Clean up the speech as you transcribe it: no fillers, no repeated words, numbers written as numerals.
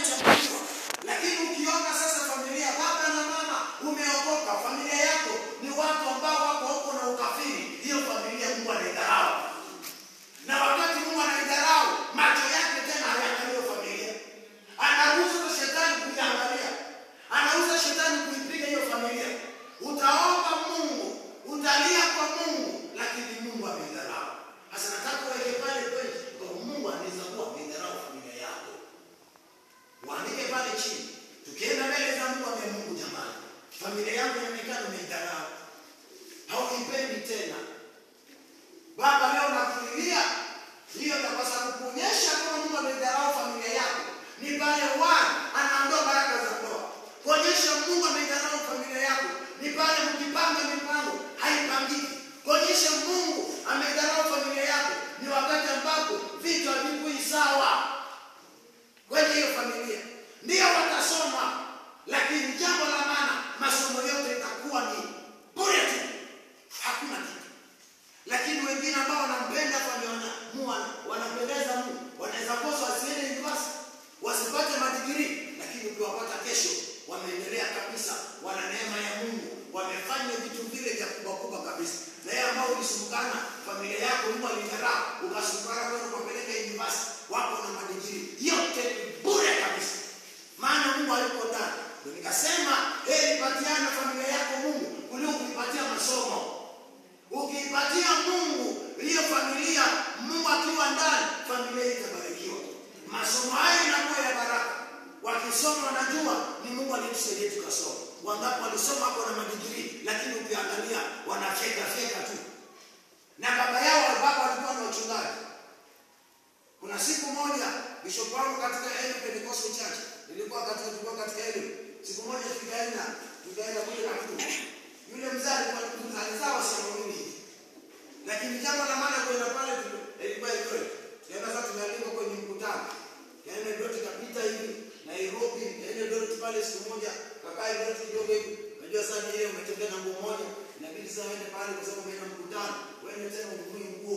imechaguliwa. Lakini ukiona sasa familia baba na mama umeokoka, familia yako ni watu ambao wako huko na ukafiri, hiyo familia Mungu anaidharau. Na wakati Mungu anaidharau, macho yake tena hayaangalii familia. Anaruhusu shetani kuiangalia. Anaruhusu shetani kuipiga hiyo familia. Utaomba Mungu, utalia kwa Mungu, lakini Mungu ameidharau. Sasa nataka uweke pale kweli kwa Mungu anaweza kuwa ameidharau familia yako. Uandike pale chini. Tukienda mbele za Mungu, ambie Mungu, jamani, familia yangu inaonekana umeidharau. Hauipendi tena. Baba, leo nakulilia. Hiyo ndio kwa sababu kuonyesha kama Mungu ameidharau familia yako. Ni pale one anaondoa baraka za ndoa. Kuonyesha Mungu ameidharau familia yako ni pale mkipanga mipango haipangiki. Kuonyesha Mungu ameidharau familia yako ni wakati ambapo vitu havikui sawa kwenye hiyo familia. Ndio watasoma, lakini jambo la maana, masomo yote itakuwa ni bure tu, hakuna kitu. Lakini wengine ambao wanampenda familia, wanapendeza Mungu, wanaweza kosa wasiende university, wasipate madigrii, lakini ukiwapata kesho wameendelea kabisa, wana neema ya Mungu, wamefanya vitu vile vya kubwa kubwa kabisa. Na yeye ambao ulisumbukana familia yako Mungu alidharau, ukasumbukana kwenda kuwapeleka university, wako na madigrii, yote ni bure kabisa. Maana Mungu hayuko ndani. Ndio nikasema heri patiana familia yako Mungu kuliko kuipatia masomo. Ukiipatia Mungu hiyo familia, Mungu akiwa ndani, familia itabarikiwa. Masomo hayo inakuwa ya baraka. Wakisoma wanajua ni Mungu alitusaidia tukasoma. Wangapi walisoma hapo na madigrii, lakini ukiangalia wanafyeka fyeka tu. Na baba yao, baba alikuwa na wachungaji. Kuna siku moja bishop wangu katika Elim Pentecostal Church, tulikuwa katika Elim. Siku moja tukaenda kule na mtu. Yule mzee alikuwa alizaa wasichana wawili hivi. Lakini jambo la maana kwenda pale ilikuwa Eldoret. Tukaenda sasa, tumealikwa kwenye mkutano. Yaani Eldoret ikapita hivi Nairobi, yaani Eldoret pale siku moja kakaa Eldoret kidogo hivi. Unajua sasa ile umetembea na nguo moja, inabidi sasa uende pale kwa sababu umeenda mkutano. Uende tena ununue nguo.